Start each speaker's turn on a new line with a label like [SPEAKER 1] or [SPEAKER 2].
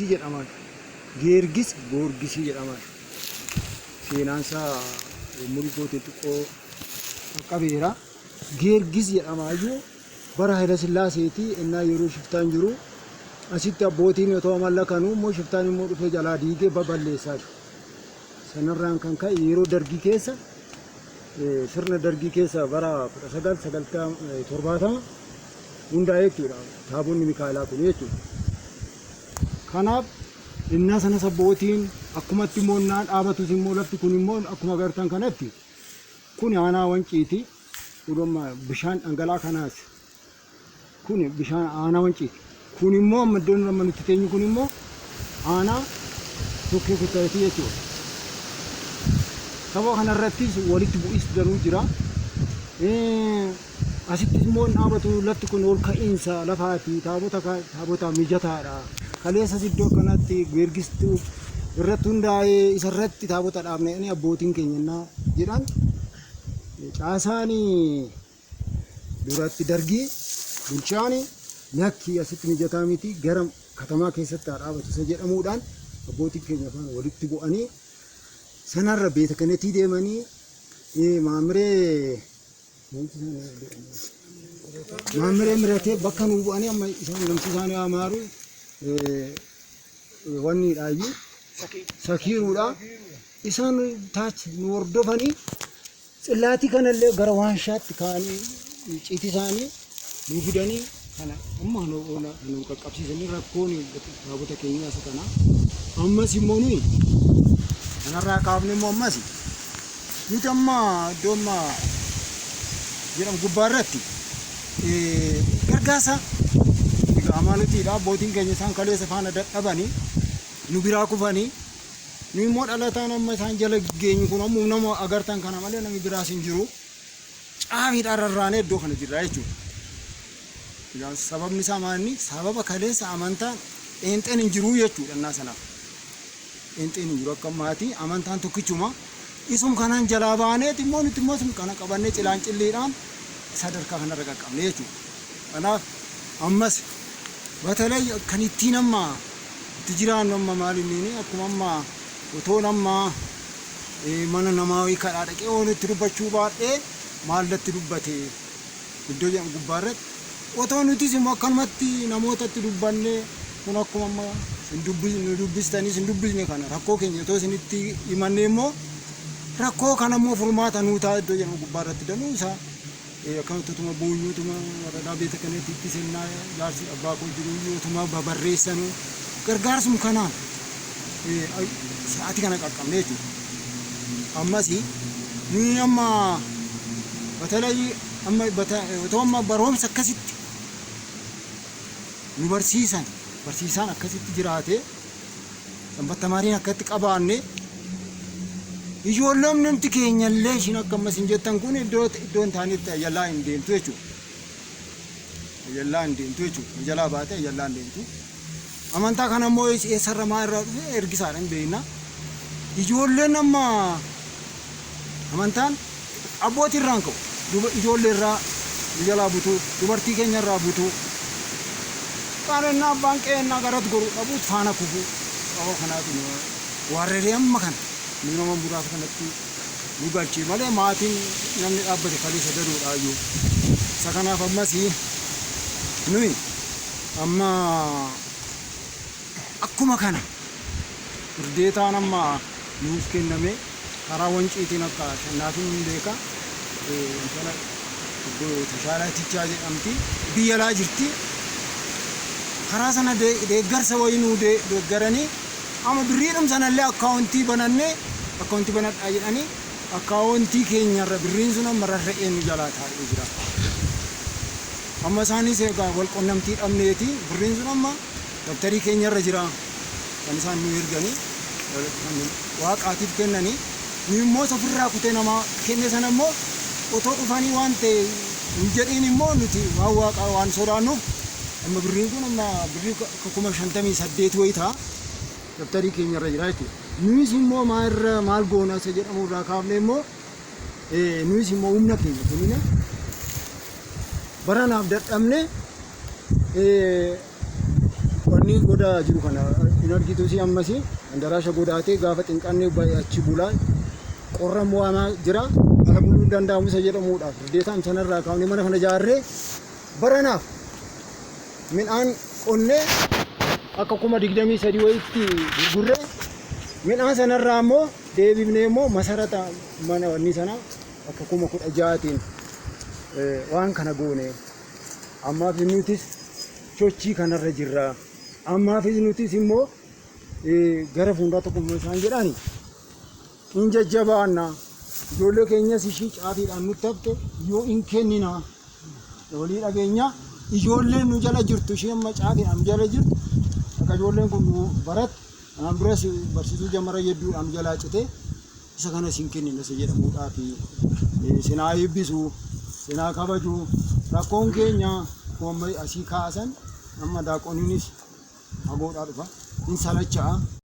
[SPEAKER 1] Goorgisii jedhama. Geergis Goorgisii jedhama. Seenaan isaa umurii kootiin xiqqoo qaqqabeera. Geergis jedhama iyyuu bara Hayila Sillaaseeti innaa yeroo shiftaan jiru asitti abbootiin otoo mallakanuu immoo shiftaan immoo dhufee jalaa diigee baballeessaa jiru. Sanarraan kan ka'e yeroo dargii keessa sirna dargii keessa bara 1970 hundaa'e jechuudha. Taabonni Mikaa'elaa kun jechuudha. Kanaaf innaa sanas abbootiin akkumatti immoo innaa dhaabatus immoo lafti kun immoo akkuma agartan kanatti kun aanaa wanciiti. Kun bishaan dhangala'aa kanaas kun bishaan aanaa wanciiti. Kun immoo amma iddoon amma nuti teenyu kun immoo aanaa tokkee kuttayeeti jechuudha. Saba kanarrattis walitti bu'is danuu jira. Asittis immoo hin dhaabatu lafti kun ol ka'iinsa lafaati taabota taabota mijataadha. Kaleessas iddoo kanatti Geergistuu irratti hundaa'ee isarratti taabota dhaabne jedhanii abbootiin keenya innaa jedhan caasaan duratti dargii bulchaan lakki asitti mijataa miti gara katamaa keessatti haa dhaabatu isa jedhamuudhaan abbootiin keenya faana walitti bu'anii sanarra beeta kanetii deemanii maamiree Maammiree miratee bakka nuu bu'anii amma isaan namti isaanii amaaru wanni dhaayyuu sakiiruudha. Isaan taach nu hordofanii tsillaatii kanallee gara waanshaatti kaa'anii icciitii isaanii nu fidanii kana amma nu nu qaqqabsiisanii rakkoon taabota keenyaa isa kana. Ammas immoo nuyi kanarraa kaafne immoo ammas Nuti amma iddoo amma jedhamu gubbaa irratti gargaarsa egaa amaanutiidha. Abbootiin keenya isaan kaleessa faana dadhabanii nu biraa kufanii nu immoo dhalataan amma isaan jala geenyu kun ammoo nama agartan kana malee namni biraas hin jiru. Caafiidhaan rarraanee iddoo kana jirra jechuudha. Egaa sababni isaa maal inni sababa kaleessa amantaan pheenxeen hin jiru jechuudha innaa sanaaf. Pheenxeen hin jiru akka ammaatii amantaan tokkichuma. Isum kanaan jalaa baaneet immoo nuti immoo isum kana qabannee cilaancilliidhaan sadarkaa kanarra qaqqabne jechuudha. Kanaaf ammas batalay kan ittiin amma itti jiraannu amma maal inni akkuma amma otoon amma mana namaa wayii kadhaa dhaqee oolu itti dubbachuu baadhee maal natti dubbate iddoo jedhamu gubbaa irratti otoo nutis immoo akkanumatti namootatti dubbannee kun akkuma amma isin nu dubbistanii isin dubbisne kana rakkoo keenya otoo isinitti himannee immoo rakkoo kana immoo furmaata nuu ta'a iddoo jedhamu gubbaa irratti danuu isaa akkanumatti utuma booyyuu utuma waradaa beeta kanatti sennaa jaarsi abbaa koo jiru utuma babarreessanuu gargaarsum kanaan sa'aatii kana qaqqabne jechuudha. Ammas nuyi amma batalay amma otoo amma baroomsa akkasitti nu barsiisan barsiisaan akkasitti jiraate sanbat tamaariin akkatti qabaanne ijoolleen nuti keenyallee ishiin akka amma isin jettan kun iddoo iddoo hin taanetti ayyallaa hin deemtu jechuudha. Ayyallaa hin deemtu jechuudha. Nu jalaa baate ayyallaa hin deemtu. Amantaa kana immoo eessarra maa irraa dhufe ergisaadha hin beekna. Ijoolleen amma amantaan abbootii irraan ka'u. Ijoollee irraa nu jalaa butuu, dubartii keenya irraa butuu. Qaanonnaa abbaan qe'eennaa garatti goru dhabuut faana kufuu. Sababa kanaatu nu waarreree amma kana nu nama muraasa kanatti nu galche malee maatiin namni dhaabbate kaleessa danuudhaayyuu. Isa kanaaf ammas nuyi amma akkuma kana irdeetaan amma nuuf kenname karaa wanciitiin akka shannaafiin hin beeka intala obbo Tashaalaa Itichaa jedhamti biyya alaa jirti karaa sana deeggarsa wayii nuu deeggaranii amma birriidhum sanallee akkaawuntii banannee akkaawuntii banadhaa jedhanii akkaawuntii keenyarra birriin sun amma rarra'ee nu jalaa taa'ee jira. Amma isaanis egaa wal qunnamtii dhabneeti birriin sun amma dabtarii keenyarra jira kan isaan nu erganii kan waaqaatiif kennanii nu immoo isa ofirraa kutee namaa kenne sana immoo otoo dhufanii waan ta'e hin jedhiin immoo nuti waan waaqaa waan sodaannuuf amma birriin kun amma birrii 58,000 wayii ta'a dabtarii keenyarra jira jechuudha. Nuyis immoo maalirra maal goona isa jedhamu irraa kaafne immoo Nuyis immoo humna keenya kennine baranaaf dadhabne Inni goda jiru kana hin argitus ammas andaraasha godaatee gaafa xinqannee achi bulaa qorra mo'amaa jira. Ala buluu hin danda'amu isa jedhamuudhaaf riddeetaan sanarraa kaafnee mana kana ijaarree baranaaf midhaan qonnee akka 23,000 wayitti gurgurree midhaan sanarraa immoo deebifnee immoo masarata mana wanni sana akka 16,000tiin waan kana goone. Ammaaf nutis sochii kanarra jirra. Ammaafis nutis immoo gara fuulduraa tokko isaan jedhani hin jajjabaanna. Ijoollee keenyas ishii caafiidhaan nutti hafte yoo hin kennina. Walii dhageenya ijoolleen nu jala jirtu ishee amma caafiidhaan nu jala jirtu akka ijoolleen kun nu barattu kanaan duras barsiisuu jamara hedduudhaan nu jalaa cite isa kanas hin kennina isa jedhamuudhaafi sinaa eebbisu sinaa kabaju rakkoon keenya akkuma asii kaasan amma daaqoniinis fagoodhaa dhufa hin salacha'a.